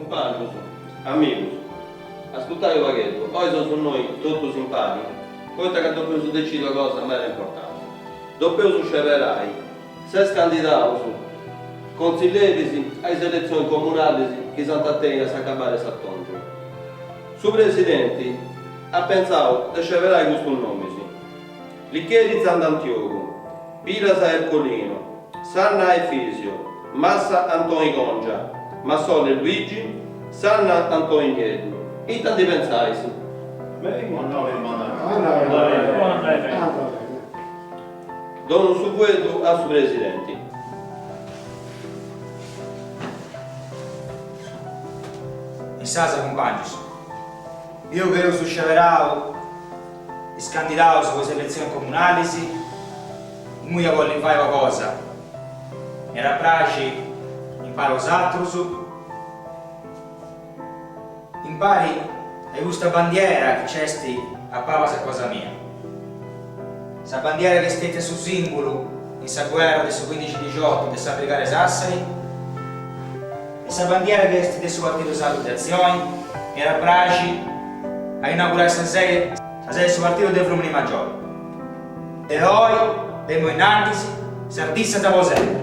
Cumpangius, amigus, ascurtai u' pagheddu, oi seus innoi totus impari poita ca dopeus decidi una cosa meda importanti, dopeus sceberai ses candidaus contzilleris a is eletzionis comunalis chi s'ant a tenni a s'acabari 'e s'atongiu. Su presidenti at pentzau de sceberai custus nomis, Licheri Zandantiogu, Piras Ercolino, Sanna Efisio, Massa Antoni Congia, Massole Luigi, Sanna Antoni Nieddu. Ita ndi pentzais? Donu su fueddu a su presidenti. Insaras cumpangius, biu chi eus sceberau is candidaus po is eletzionis comunalis, immoi ia bolli fai una cosa, m'iat a praxi impari a bosatrus, impari a custa bandiera chi nc'est a pabas cosa mia, sa bandiera chi est stetia su simbulu in sa guerra de su quindixi dixiotu de sa Brigada 'e Sassari e sa bandiera chi est de su Partidu Sardu de Atzioni, m'iat a praxi a inaugurai sa sedi sa sedi de su partidu de Frùmini Maggiori. De oi, de immoi innantis, sardistas po sempri.